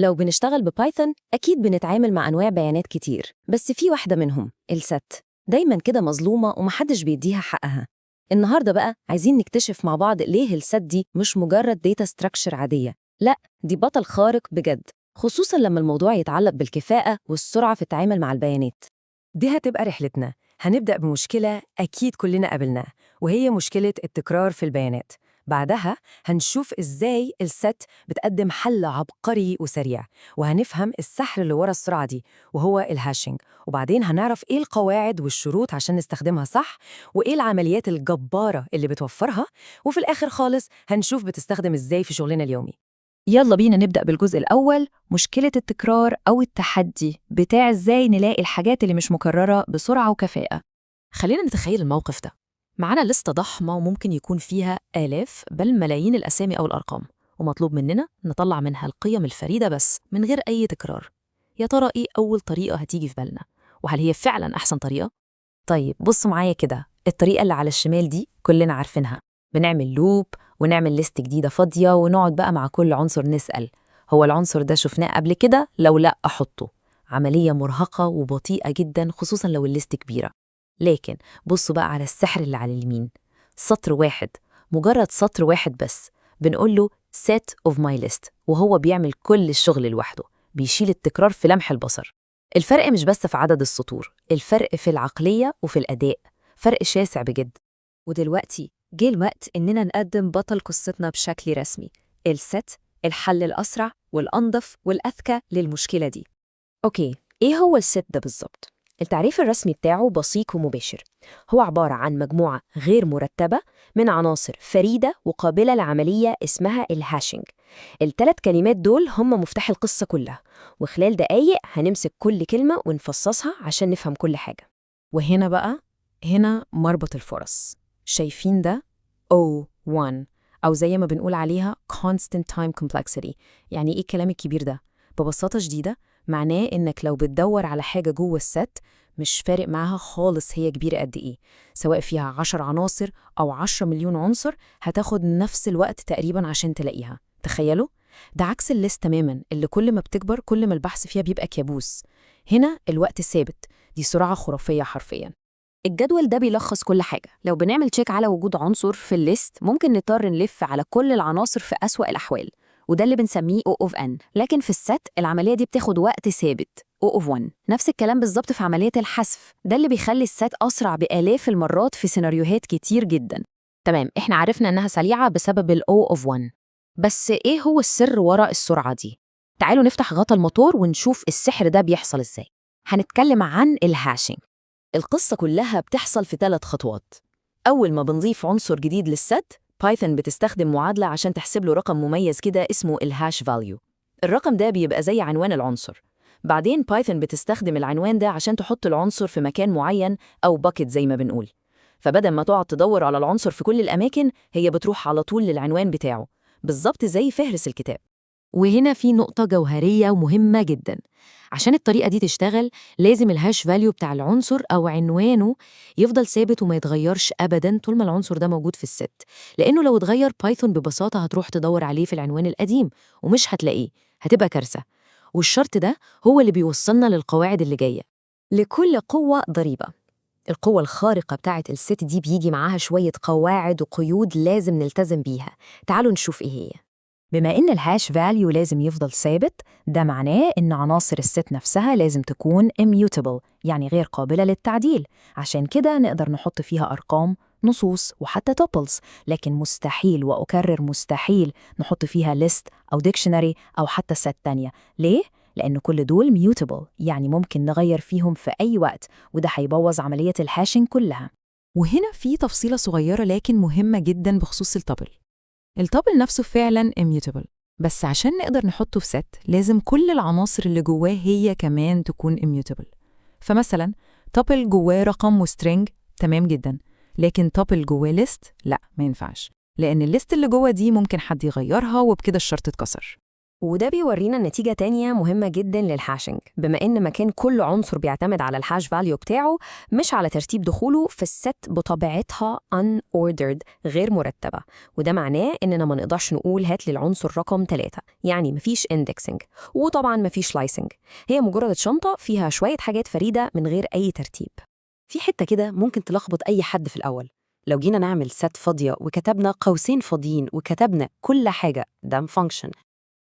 لو بنشتغل ب Python أكيد بنتعامل مع أنواع بيانات كتير، بس في واحدة منهم ال set دايما كده مظلومة ومحدش بيديها حقها. النهاردة بقى عايزين نكتشف مع بعض ليه ال set دي مش مجرد data structure عادية، لا دي بطل خارق بجد، خصوصا لما الموضوع يتعلق بالكفاءة والسرعة في التعامل مع البيانات. دي هتبقى رحلتنا. هنبدأ بمشكلة أكيد كلنا قابلناها، وهي مشكلة التكرار في البيانات. بعدها هنشوف إزاي ال set بتقدم حل عبقري وسريع، وهنفهم السحر اللي ورا السرعة دي وهو ال hashing. وبعدين هنعرف إيه القواعد والشروط عشان نستخدمها صح، وإيه العمليات الجبارة اللي بتوفرها، وفي الآخر خالص هنشوف بتستخدم إزاي في شغلنا اليومي. يلا بينا نبدأ بالجزء الأول، مشكلة التكرار أو التحدي بتاع إزاي نلاقي الحاجات اللي مش مكررة بسرعة وكفاءة. خلينا نتخيل الموقف ده. معانا لستة ضخمة وممكن يكون فيها آلاف بل ملايين الأسامي أو الأرقام، ومطلوب مننا نطلع منها القيم الفريدة بس من غير أي تكرار. يا ترى إيه أول طريقة هتيجي في بالنا؟ وهل هي فعلا أحسن طريقة؟ طيب بصوا معايا كده، الطريقة اللي على الشمال دي كلنا عارفينها. بنعمل loop ونعمل list جديدة فاضية، ونقعد بقى مع كل عنصر نسأل هو العنصر ده شفناه قبل كده؟ لو لا أحطه. عملية مرهقة وبطيئة جدا، خصوصا لو ال list كبيرة. لكن بصوا بقى على السحر اللي على اليمين، سطر واحد، مجرد سطر واحد بس، بنقول له set of my list، وهو بيعمل كل الشغل لوحده، بيشيل التكرار في لمح البصر. الفرق مش بس في عدد السطور، الفرق في العقلية وفي الأداء، فرق شاسع بجد. ودلوقتي جه الوقت إننا نقدم بطل قصتنا بشكل رسمي، ال set، الحل الأسرع والأنظف والأذكى للمشكلة دي. okay، إيه هو ال set ده بالظبط؟ التعريف الرسمي بتاعه بسيط ومباشر، هو عبارة عن مجموعة غير مرتبة من عناصر فريدة وقابلة لعملية اسمها ال hashing. الثلاث كلمات دول هم مفتاح القصة كلها، وخلال دقايق هنمسك كل كلمة ونفصصها عشان نفهم كل حاجة. وهنا بقى، هنا مربط الفرس. شايفين ده؟ O1، أو زي ما بنقول عليها constant time complexity. يعني إيه الكلام الكبير ده؟ ببساطة شديدة معناه إنك لو بتدور على حاجة جوه ال set مش فارق معاها خالص هي كبيرة قد إيه، سواء فيها 10 عناصر أو 10 مليون عنصر، هتاخد نفس الوقت تقريبا عشان تلاقيها. تخيلوا؟ ده عكس ال list تماما، اللي كل ما بتكبر كل ما البحث فيها بيبقى كابوس. هنا الوقت ثابت، دي سرعة خرافية حرفيا. الجدول ده بيلخص كل حاجة. لو بنعمل check على وجود عنصر في ال list ممكن نضطر نلف على كل العناصر في أسوأ الأحوال، وده اللي بنسميه O of N. لكن في ال set العملية دي بتاخد وقت ثابت O of 1. نفس الكلام بالظبط في عملية الحذف، ده اللي بيخلي ال set أسرع بآلاف المرات في سيناريوهات كتير جدا. تمام، احنا عرفنا إنها سريعة بسبب ال O of 1، بس إيه هو السر وراء السرعة دي؟ تعالوا نفتح غطا الموتور ونشوف السحر ده بيحصل إزاي. هنتكلم عن ال hashing. القصة كلها بتحصل في 3 خطوات. أول ما بنضيف عنصر جديد لل set، Python بتستخدم معادلة عشان تحسب له رقم مميز كده اسمه ال hash value. الرقم ده بيبقى زي عنوان العنصر. بعدين Python بتستخدم العنوان ده عشان تحط العنصر في مكان معين أو bucket زي ما بنقول. فبدل ما تقعد تدور على العنصر في كل الأماكن، هي بتروح على طول للعنوان بتاعه، بالظبط زي فهرس الكتاب. وهنا في نقطة جوهرية ومهمة جدا. عشان الطريقة دي تشتغل لازم ال hash value بتاع العنصر أو عنوانه يفضل ثابت وما يتغيرش أبدا طول ما العنصر ده موجود في ال set، لأنه لو اتغير Python ببساطة هتروح تدور عليه في العنوان القديم ومش هتلاقيه، هتبقى كارثة. والشرط ده هو اللي بيوصلنا للقواعد اللي جاية. لكل قوة ضريبة. القوة الخارقة بتاعة ال set دي بيجي معاها شوية قواعد وقيود لازم نلتزم بيها. تعالوا نشوف إيه هي. بما إن ال hash value لازم يفضل ثابت، ده معناه إن عناصر ال set نفسها لازم تكون immutable، يعني غير قابلة للتعديل. عشان كده نقدر نحط فيها أرقام، نصوص، وحتى tuples، لكن مستحيل، وأكرر مستحيل، نحط فيها list أو dictionary أو حتى set تانية. ليه؟ لأن كل دول mutable، يعني ممكن نغير فيهم في أي وقت، وده هيبوظ عملية ال hashing كلها. وهنا في تفصيلة صغيرة لكن مهمة جدا بخصوص ال tuple. ال tuple نفسه فعلا immutable، بس عشان نقدر نحطه في set لازم كل العناصر اللي جواه هي كمان تكون immutable. فمثلا tuple جواه رقم و string تمام جدا، لكن tuple جواه list لا، ما ينفعش، لأن ال list اللي جوه دي ممكن حد يغيرها، وبكده الشرط اتكسر. وده بيورينا نتيجة تانية مهمة جدا لل hashing. بما إن مكان كل عنصر بيعتمد على ال hash value بتاعه مش على ترتيب دخوله، فال set بطبيعتها unordered، غير مرتبة. وده معناه إننا ما نقدرش نقول هات لي العنصر رقم 3، يعني مفيش indexing، وطبعا مفيش slicing. هي مجرد شنطة فيها شوية حاجات فريدة من غير أي ترتيب. في حتة كده ممكن تلخبط أي حد في الأول. لو جينا نعمل set فاضية وكتبنا قوسين فاضيين وكتبنا كل حاجة ده function،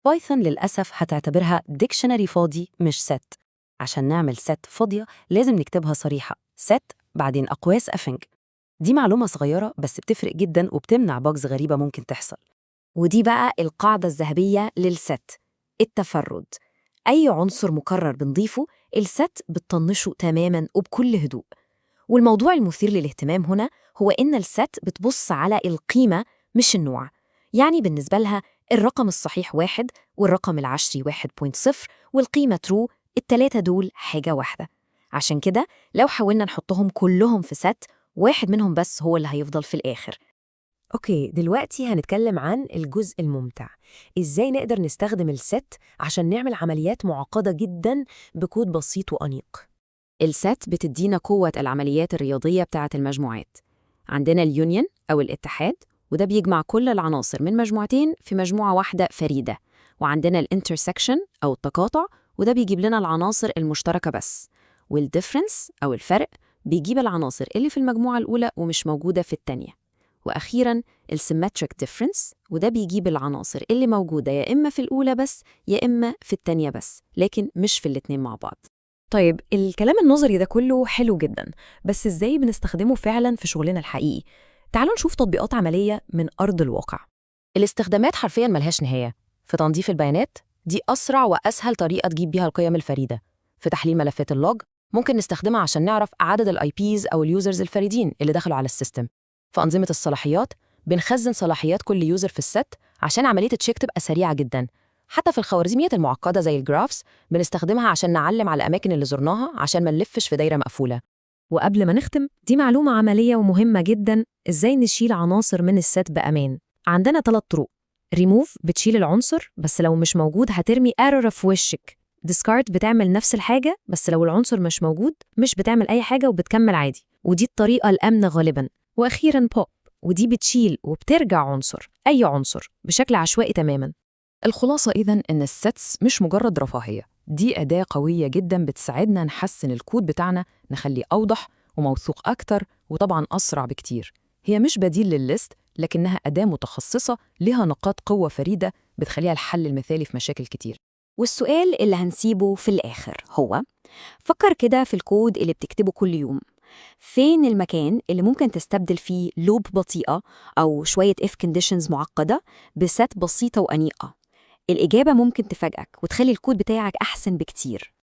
Python للأسف هتعتبرها dictionary فاضي مش set. عشان نعمل set فاضية لازم نكتبها صريحة، set بعدين أقواس fn. دي معلومة صغيرة بس بتفرق جدا وبتمنع bugs غريبة ممكن تحصل. ودي بقى القاعدة الذهبية لل set: التفرد. أي عنصر مكرر بنضيفه، ال set بتطنشه تماماً وبكل هدوء. والموضوع المثير للاهتمام هنا هو إن ال set بتبص على القيمة مش النوع. يعني بالنسبة لها الرقم الصحيح 1 والرقم العشري 1.0 والقيمة true، التلاتة دول حاجة واحدة. عشان كده لو حاولنا نحطهم كلهم في set، واحد منهم بس هو اللي هيفضل في الآخر. okay، دلوقتي هنتكلم عن الجزء الممتع، إزاي نقدر نستخدم ال set عشان نعمل عمليات معقدة جدا بكود بسيط وأنيق. ال set بتدينا قوة العمليات الرياضية بتاعة المجموعات. عندنا ال union أو الاتحاد، وده بيجمع كل العناصر من مجموعتين في مجموعة واحدة فريدة. وعندنا ال intersection أو التقاطع، وده بيجيب لنا العناصر المشتركة بس. وال difference أو الفرق بيجيب العناصر اللي في المجموعة الأولى ومش موجودة في التانية. وأخيراً ال symmetric difference، وده بيجيب العناصر اللي موجودة يا إما في الأولى بس يا إما في التانية بس، لكن مش في الاتنين مع بعض. طيب، الكلام النظري ده كله حلو جدا، بس إزاي بنستخدمه فعلا في شغلنا الحقيقي؟ تعالوا نشوف تطبيقات عملية من أرض الواقع. الاستخدامات حرفياً ملهاش نهاية. في تنظيف البيانات، دي أسرع وأسهل طريقة تجيب بيها القيم الفريدة. في تحليل ملفات ال log، ممكن نستخدمها عشان نعرف عدد ال IPs أو ال users الفريدين اللي دخلوا على ال system. في أنظمة الصلاحيات، بنخزن صلاحيات كل user في ال set عشان عملية ال check تبقى سريعة جدا. حتى في الخوارزميات المعقدة زي ال graphs، بنستخدمها عشان نعلم على الأماكن اللي زرناها عشان ما نلفش في دايرة مقفولة. وقبل ما نختم، دي معلومة عملية ومهمة جدا: إزاي نشيل عناصر من ال set بأمان؟ عندنا 3 طرق. ريموف بتشيل العنصر، بس لو مش موجود هترمي error في وشك. discard بتعمل نفس الحاجة، بس لو العنصر مش موجود مش بتعمل أي حاجة وبتكمل عادي، ودي الطريقة الآمنة غالبا. وأخيرا بوب، ودي بتشيل وبترجع عنصر، أي عنصر، بشكل عشوائي تماما. الخلاصة إذن إن ال sets مش مجرد رفاهية، دي أداة قوية جدا بتساعدنا نحسن الكود بتاعنا، نخليه أوضح وموثوق أكتر، وطبعا أسرع بكتير. هي مش بديل للل list، لكنها أداة متخصصة لها نقاط قوة فريدة بتخليها الحل المثالي في مشاكل كتير. والسؤال اللي هنسيبه في الآخر هو: فكر كده في الكود اللي بتكتبه كل يوم، فين المكان اللي ممكن تستبدل فيه loop بطيئة أو شوية if conditions معقدة ب set بسيطة وأنيقة؟ الإجابة ممكن تفاجئك وتخلي الكود بتاعك أحسن بكتير.